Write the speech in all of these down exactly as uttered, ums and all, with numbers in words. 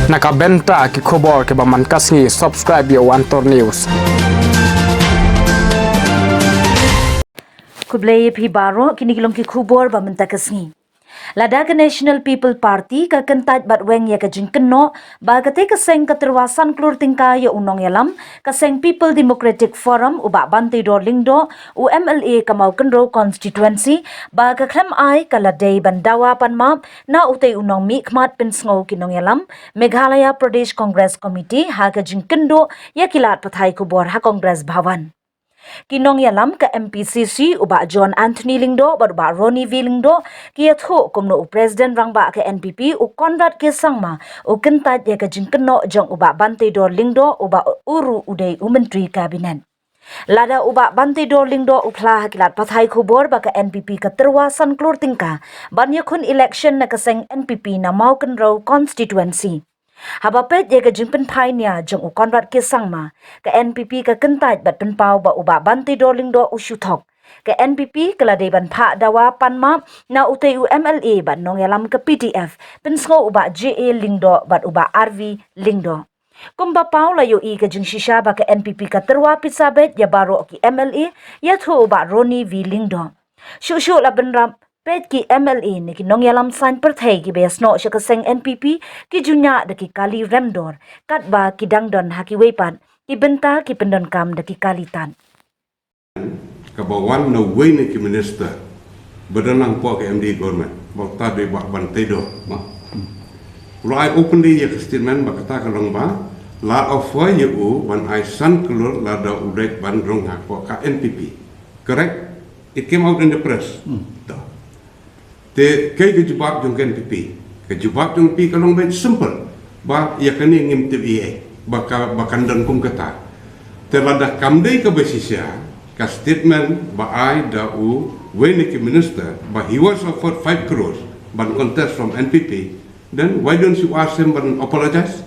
Na ka bynta ki khubor kiba man ka sngi, subscribe ïa u Antor News. Khublei ïa phi baroh, kine ki long ki khubor ba mynta ka sngi. Lada ka National People Party ka kyntait bad weng ïa ka jingkynnoh ba katei ka seng ka tyrwa san klur tyngka ïa u nongïalam ka seng People Democratic Forum u Bah Banteidor Lyngdoh, u M L A ka Mawkynrew constituency, ba ka khlem ai ka la dei ban dawa pan map na utei u nongmihkhmat pynsngew ki nongïalam Meghalaya Pradesh Congress Committee ha ka jingkynduh ïa ki lad pathai khubor ha Congress Bhawan. Ki nongïalam ka M P C C u Bah John Anthony Lyngdoh bad u Bah Ronnie V Lyngdoh ki ïathuh kumno u President Rangbah ka N P P u Conrad K Sangma u kyntait ïa ka jingkynnoh jong u Bah Banteidor Lyngdoh uba u ruh u dei u Myntri Kabinet. Lada u Bah Banteidor Lyngdoh u phla ha ki lad pathai khubor ba ka N P P ka tyrwa san klur tyngka ban ïakhun election na ka seng N P P na Mawkynrew constituency. Haba peit ïa ka jingpynphai nia jong u Conrad K Sangma, ka N P P ka kyntait bad pynpaw ba u Bah Banteidor Lyngdoh u shu thok. Ka N P P ka la dei ban phah dawa pan map na utei u M L A bad nongïalam ka P D F pynsngew u Bah J A Lyngdoh bad u Bah R V Lyngdoh. Kumba paw la ïohi ka jingshisha ba ka N P P ka tyrwa pisa beit ïa baroh ki M L A, ïathuh u Bah Ronnie V Lyngdoh. Shuh shuh la bynrap peit ki M L A ne ki nongïalam saiñ pyrthei kiba ïasnoh sha ka seng N P P ki ju ñiah da ki kali remdor katba ki dang don ha kiwei pat ki bynta ki pyndonkam da ki kali tad. Kaba wan na uwei na ki minister ba don lang hapoh ka M D A government, ba uta dei Bah Banteidor, ma. U la ai openly ïa ka statement ba kata ka long ba la offer ïa u ban ai san klur lada u leit ban rung hapoh ka N P P. Correct? It came out in the press. Hmm. To. Te kaei ka jubab jong ka N P P? Ka jubab jong ka N P P ka long beit simple. Ba ïa kane ngim tip ei ei ba ka, ba kan don kum kata. Te lada kam dei kaba shisha ka statement ba ai da uwei na ki minister ba he was offered five crores ban contest from N P P, then why don't you ask him ban apologize?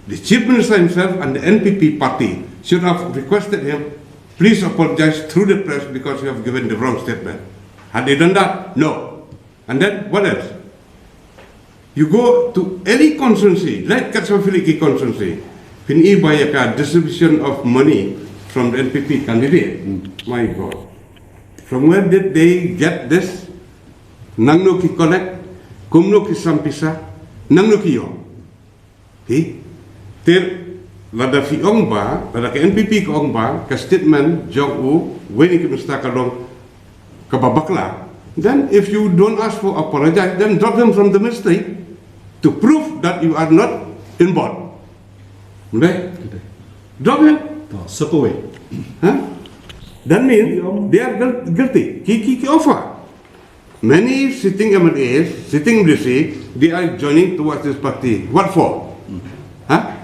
The Chief Minister himself and the N P P party should have requested him, "Please apologize through the press because you have given the wrong statement." Had they done that? No. And then what else? You go to any constituency, like Cachar Phyllis constituency, phin ïohi ba ïa ka distribution of money from the N P P candidate. Hmm. My God. From where did they get this? Nangno ki collect? Kumno ki sam pisa? Nangno ki ïoh? Phi, te lada phi ong ba, lada ka N P P ka ong ba ka statement jong uwei na ki minister ka long kaba bakla, then if you don't ask for apologize, then drop him from the ministry to prove that you are not involved. Mbe? Drop him. To, sokoi. Huh? That means they are guil- guilty. Ki, ki, ki offer. Many sitting M L As, sitting M D C, they are joining towards this party. What for? Huh?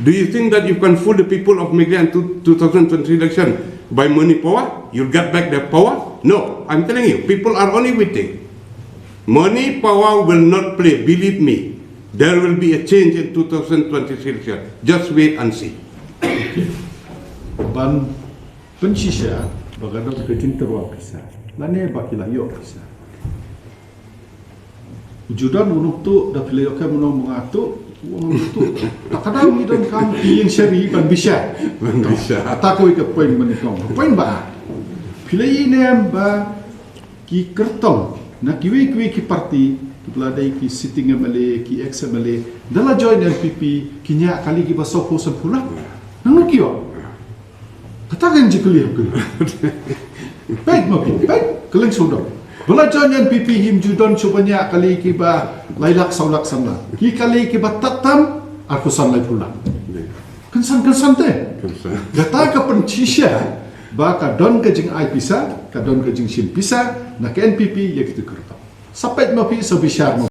Do you think that you can fool the people of Meghalaya in two, two thousand twenty election by money power? You'll get back their power? No, I'm telling you, people are only waiting. Money power will not play, believe me. There will be a change in two thousand twenty-three election. Just wait and see. Ban pynshisha ba ka don ka jingtyrwa pisa lane ba ki la ïoh pisa. Ju don u nuktu da phi la ïoh ka mano manga tu, u nuktu. Ta ka dang ngi don kam ki ïing shari ban bishar. Ban bishar. Ta kawei ka point ban kong. Point ba phi la ïoh nem ba ki kyrtong na kiwei kiwei ki party, ki pla dei ki sitting M L A, ki ex M L A, da la join N P P, ki ñiah kali kiba sawphew sanphew lak. Nangno ki ïoh? Kata kan jingkylli ha phi. Peit ma phi, peit, kylleng sawdong. Ba la join N P P, him ju don shuh ban ñiah kali kiba lai lak saw lak san lak. Ki kali kiba tad tam arphew san laiphew lak. Kynsan, kynsan te. Kynsan. Kata ka pynshisha ba ka don ka jingai pisa, ka don ka jingshim pisa na ka N P P ïa kito ki kyrtong. Sa peit ma phi, sa bishar ma